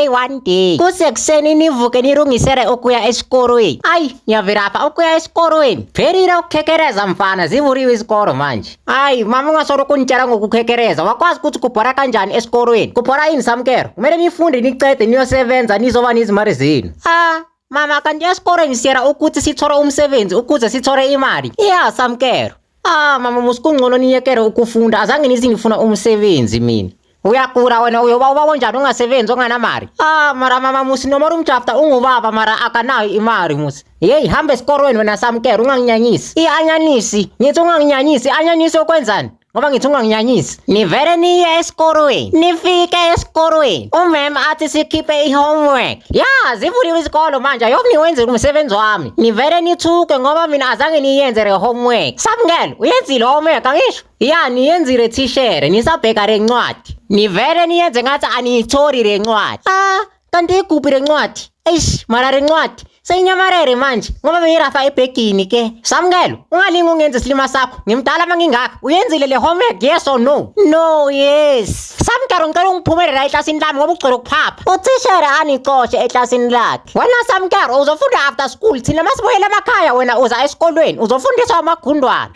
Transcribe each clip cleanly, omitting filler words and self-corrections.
day, one day. Kusekuseni nivuke nilungisele ukuya esikolweni. Ayi, ngiyavilapha ukuya esikolweni. Phelile ukukhekereza mfana, zivuliwe izikolo manje. Ayi, mama ungasolo kunitshela ngokukhekereza. Wakwazi ukuthi kubhora kanjani esikolweni? Kubhora yini Samkelo? Kumele nifunde nicede niyosebenza nizoba nezimali zenu. Ah, mama kanti esikolweni siyela ukuthi sithole umsebenzi ukuze sithole imali. Ya, Samkelo. Ah, mama musikungcono niyekele ukufunda. Azange nithi ngifuna umsebenzi mina. Uyagula wena uyoba uba wonjani ungasebenzi onganamali? Ah, mara mama musi noma umjafta ungubaba mara akanayo imali musi. Hey, hamba esikolweni wena Samkelo unganginyanyisi. I-anyanisi, ngithi unganginyanyisi, i-anyanisi okwenzani? Ngoba ngithi unganginyanyisi. Nivele niye esikolweni. Nifike esikolweni. Umem athi sikhiphe i-homework. Ya, zivuliwe izikolo manje ayobe niwenzile umsebenzi wami. Nivele nithuke ngoba mina azange niyenze le homework. Samkelo, uyenzile homework angisho? Ya, niyenzile thishere, nisabheka le ncwadi. Nivele niyenze ngathi aniyitholi le ncwadi. Ah, kanti ikuphi le ncwadi? Eish, mara le ncwadi seyinyamarere manje ngoba beyirafa ebhegini ke. Samkelo, ungalingi ungenza isilima sakho. Ngimdala mangingaka. Uyenzile le homework yes or no? No, yes. Samkelo ngicela ungiphumele la eklasini lami ngoba ugcwele ukuphapha. Uthishere anicoshe eklasini lakhe. Wena Samkelo uzofunda after school thina masibuyele emakhaya wena uza esikolweni uzofundiswa amagundwane.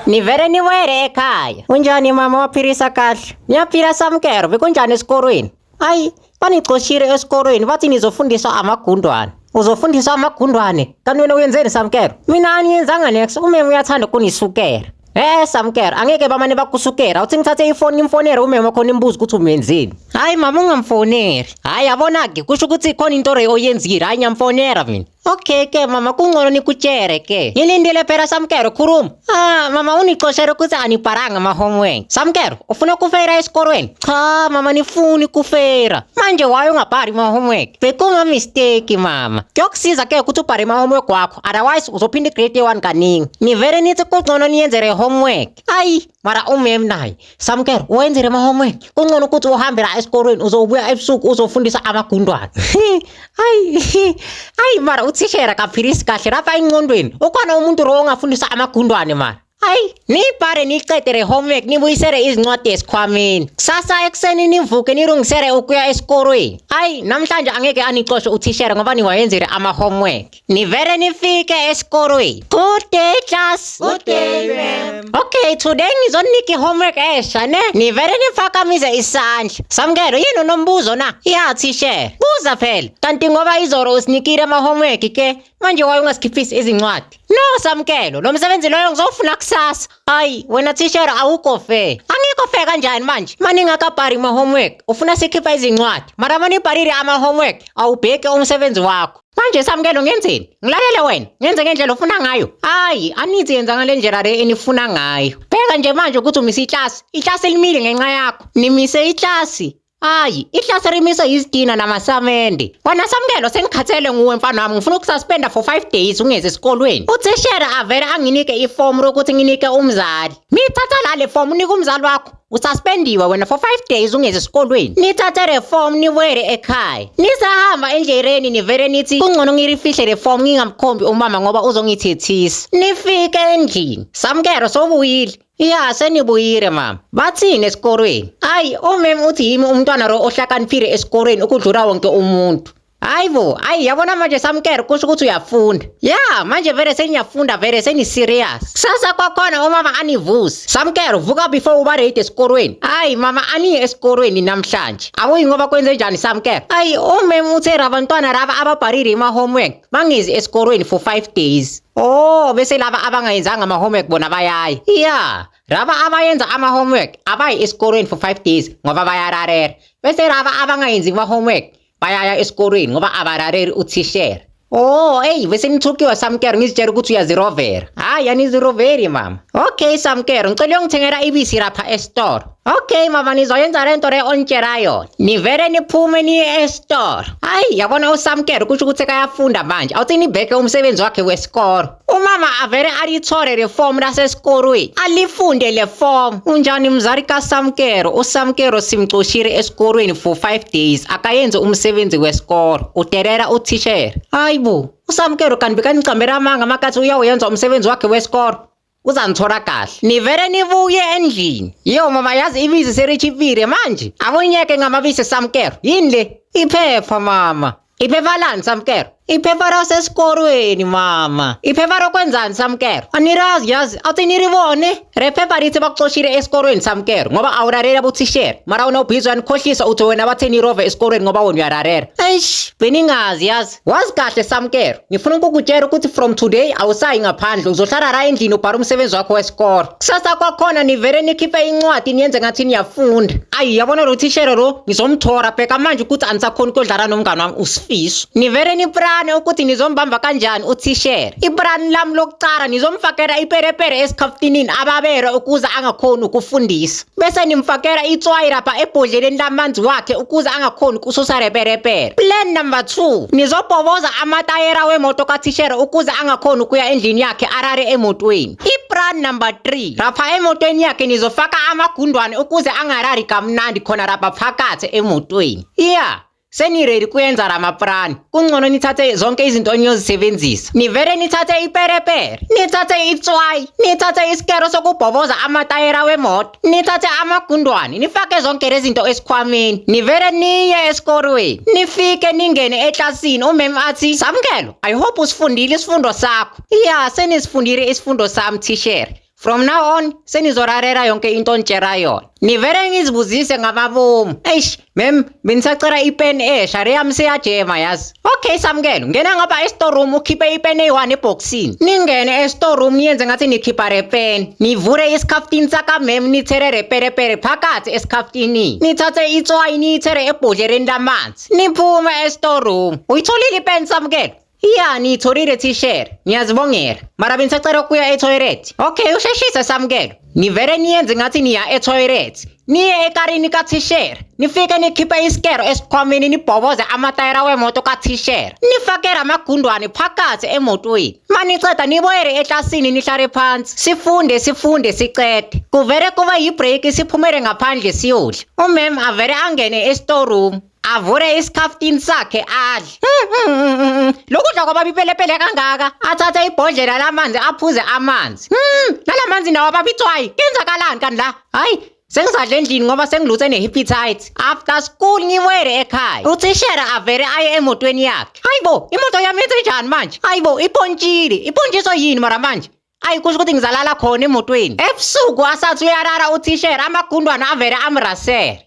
Nivele niwele ekhaya. Unjani mama waphilisa kahle? Ngiyaphila Samkelo, bekunjani esikolweni? Ayi, banicoshile esikolweni bathi nizofundiswa amagundwane. Uzofundiswa amagundwane? Kanti wena uyenzeni Samkelo? Mina aniyenzanga nex, umeme uyathanda ukunisukela. Eh Samkelo, angeke bamane bakusukela. Uthi ngithathe ifoni ngimfonele umeme khona imbuzo ukuthi umenzeni. Hayi mama ungamfoneli. Hayi yabona-ke kusho ukuthi khona into le oyenzile. Hayi ngiyamfonela mina. Okay ke mama kungcono nikutshele ke. Ngilindile phela Samkelo khuluma. Ah mama unicoshele ukuthi anibhalanga ama-homework. Samkelo ufuna ukufeyila esikolweni? Cha mama nifuni ukufeyila. Manje why ungabhali ama-homework? Bekuma mistake mama. Kuyokusiza ke ukuthi ubhale ama-homework wakho otherwise uzophinda i-grade 1 kaningi. Nivele nithi kungcono niyenzele homework. Ayi mara umem naye. Samkelo wenzele ama-homework. Kungcono ukuthi uhambe la esikolweni uzobuya ebusuku uzofundisa amagundwane. Ayi ayi mara uthishera kaphilisi kahle lapha engqondweni. Ukhona umuntu lo ongafundisa amagundwane mara. Hayi, niyibhale niyicede le homework nibuyisele izincwadi esikhwameni. Kusasa ekuseni nivuke nilungisele ukuya esikolweni. Hayi, namhlanje angeke anicoshe uthishera ngoba niwayenzile ama-homework. Nivele nifike esikolweni. Good day class. Good day, ma'am. Okay, today ngizonika i-homework esha ne. Nivele niphakamise isandla. Samkelo, yini unombuzo na? Ya thishere. Buza phela. Kanti ngoba izolo usinikile ama-homework ke, manje waye ungasikhiphisi izincwadi. No Samkelo, lo msebenzi loyo ngizowufuna kusasa. Hayi, wena thishere awukho fair. Angikho fair kanjani manje? Maningakabhali ama-homework, ufuna sikhipha izincwadi. Mara manibhalile ama-homework, awubheki umsebenzi wakho. Manje Samkelo ngenzeni? Ngilalele wena, ngenze ngendlela ofuna ngayo. Hayi, anithi yenza ngale ndlela le enifuna ngayo. Bheka nje manje ukuthi umise iklasi. Iklasi elimile ngenxa yakho. Nimise iklasi. Hayi, iklasi limise izitina namasamende. Wena Samkelo sengikhathele nguwe mfana wami, ngifuna ukususpenda for 5 days ungeze esikolweni. Uthishera avele anginike ifomu lokuthi nginike umzali. Mithatha la le fomu unike umzali wakho. Ususpendiwe wena for 5 days ungeze esikolweni. Nithathe le form nibuyele ekhaya. Nisahamba endleleni nivele nithi kungcono ngilifihle le form ngingamkhombi umama ngoba uzongithethisa. Nifike endlini. Samkelo sobuyile. Ya senibuyile mama. Bathini esikolweni? Ayi umem uthi yimi umntwana lo ohlakaniphile esikolweni ukudlula wonke umuntu. Hayi bo, hayi yabona manje Samkelo kusho ukuthi uyafunda. Ya, manje vele sengiyafunda vele seni serious. Kusasa kwakhona umama anivusi. Samkelo vuka before uba ready esikolweni. Hayi mama aniye esikolweni namhlanje. Awuyi ngoba kwenze njani Samkelo? Hayi umem uthe abantwana laba ababhalile ima-homework bangezi esikolweni for 5 days. Oh, bese laba abangayenzanga ama-homework bona bayaya. Ya, laba abayenza ama-homework abayi esikolweni for 5 days ngoba bayalalela. Bese laba abangayenzi ama-homework bayaya esikolweni ngoba abalaleli uthishera. Oh, hey, bese nithukiwe Samkelo ngizitshela ukuthi uyazirovera. Hayi, aniziroveri mama. Okay Samkelo, ngicela uyongithengela ibisi lapha esitolo. Okay mama, nizoyenza lento le onitshela yona. Nivele niphume niye esitolo. Hayi, yabona uSamkelo kusho ukuthi kayafunda manje. Awuthi nibheke umsebenzi wakhe wesikolo. Umama avele alithole le form lasesikolweni. Alifunde le form. Unjani mzali kaSamkelo? USamkelo simcoshile esikolweni for 5 days. Akayenze umsebenzi wesikolo. Udelela uthishera. Hayi bo, uSamkelo kanti bekanicambela amanga makathi uyawuyenza umsebenzi wakhe wesikolo. Uzangithola kahle. Nivele nibuye endlini. Yo mama, yazi ibisi serichipile manje. Awunyeke ngamabisi, Samkelo. Yini le? Iphepha, mama. Iphepha lani, Samkelo? Iphepha lasesikolweni, mama. Iphepha lokwenzani, Samkelo? Anirazi yazi, awuthi niribone. Rephepha lithi bakuxoshile esikolweni, Samkelo, ngoba awulalela bothishela. Mara unobhizi uyanikhohlisa, uthi wena bathe nirove esikolweni ngoba wena uyalalela. Eish, beningazi yazi. Wazi kahle, Samkelo. Ngifuna ukukutshela ukuthi from today awusayi ngaphandle, uzohlala la endlini ubhale umsebenzi wakho wesikolo. Kusasa kwakhona nivele nikhiphe incwadi niyenze ngathi niyafunda. Ayi, yabona lo thishela lo ngizomthora, bheka manje ukuthi anisakhoni ukuyodlala nomngane wami uSifiso. Nivele niplane ukuthi nizombamba kanjani uthishela. Iplani lami lokucala, nizomfakela iperepere esikhaftinini ababere ukuze angakhoni ukufundisa. Bese nimfakela itswayi lapha ebhodleleni lamanzi wakhe ukuze angakhoni ukususa reperepere. Plan number 2, nizobhoboza amatayera wemoto kathishela ukuze angakhoni ukuya endlini yakhe, arare emotweni. I-plan number 3, lapha emotweni yakhe nizofaka amagundwane ukuze angarari kamnandi khona lapha phakathi emotweni. Yeah. Seni-ready kuyenza lamaplani. Kungcono nithathe zonke izinto eniyozisebenzisa. Nivele nithathe iperepere, nithathe itswayi, nithathe isikero sokubhoboza amatayera wemoto, nithathe amagundwane, nifake zonke lezi zinto esikhwameni. Nivele niye esikolweni. Nifike ningene eklasini, umem athi, "Samkelo, I hope usifundile isifundo sakho." "Ya, senisifundile isifundo sami, thishere. From now on senizoralela yonke into ontshela yona." Nivele ngizibuzise ngamabomu. "Eish, mem, benisacela ipeni esha, le yami seyajema yazi." "Okay, Samkelo, ngena ngapha e-storeroom ukhiphe ipeni eyi-1 ebhokisini." Ningene e-storeroom niyenze ngathi nikhipha le peni. Nivule isikhaftini sakamem, nithele le perepere phakathi esikhaftinini. Nithathe itswayi niyithele ebhodleleni lamanzi. Niphume e-storeroom. "Uyitholile ipeni, Samkelo?" "Ya, niyitholile, thishere. Ngiyazibongela. Mara benisacela ukuya e-toilet." "Okay, usheshise, Samkelo." Nivele niyenze ngathi niya e-toilet. Niye ekarini kathishera. Nifike nikhiphe isikero esikhwameni, nibhoboze amatayera wemoto kathishera. Nifakele amagundwane phakathi emotweni. Maniceda nibuyele eklasini nihlale phansi. Sifunde, sifunde sicede. Kuvele kuba yi-break, siphumele ngaphandle siyodla. Umem avele angene e-storeroom. Avule isikhaftini sakhe adle. Lokudla kwababa ipelepele kangaka. Athathe ibhodlela lamanzi aphuze amanzi. Nalamanzi nawo ababa itswayi. Kenzakalani kanti la? Hayi, sengizadla endlini ngoba sengiluthe ne-hepatitis. After school ngibuyele ekhaya. Uthishela avele aye emotweni yakhe. Hayibo, imoto yami yenze njani manje? Hayibo, ipontshile. Ipontshiswa yini mara manje? Ayi, kusho ukuthi ngizalala khona emotweni. Ebusuku asathi uyalala uthishela, amagundwane avele amrasele.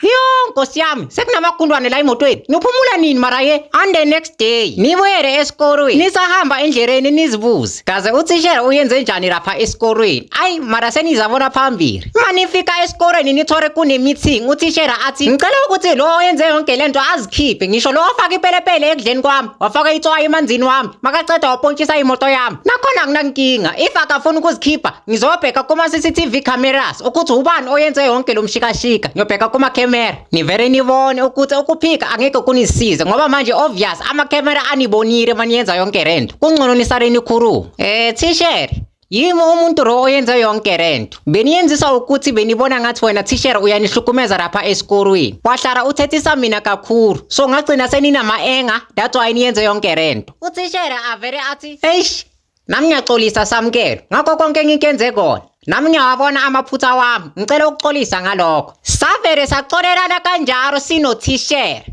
Yo, nkosi yami, sekunamagundwane la emotweni. Ngiphumula nini mara ye? On the next day, nibuyele esikolweni. Nisahamba endleleni nizibuze. Kaze uthishela uyenze njani lapha esikolweni? Ayi, mara senizabona phambili. Manifika esikolweni nithole kune-meeting, uthishela athi, "Ngicela ukuthi lo oyenze yonke lento azikhiphe, ngisho lo wafaka ipelepele ekudleni kwami, wafaka itswayi emanzini wami, makaceda wapontshisa imoto yami. Nakhona anginankinga. If akafuni ukuzikhipha, ngizobheka kuma-CCTV cameras ukuthi ubani oyenze yonke lo mshikashika. Ngiyobheka kuma-camera." Nivele nibone ukuthi ukuphika angeke kunisize ngoba manje obvious amakhemera anibonile maniyenza yonke lento. Kungcono nisale nikhuluma. "Thishera, yimi umuntu lo oyenze yonke lento. Beniyenzisa ukuthi benibona ngathi wena thishera uyanihlukumeza lapha esikolweni. Wahlala uthethisa mina kakhulu. So ngagcina seninama-anger, that's why niyenze yonke lento." Uthishera avele athi, "Eish, nami ngiyaxolisa, Samkelo, ngakho konke engikenze kona. Nami ngiyawabona amaphutha wami, ngicela ukuxolisa ngalokho." Savele saxolelana kanjalo sinothishera.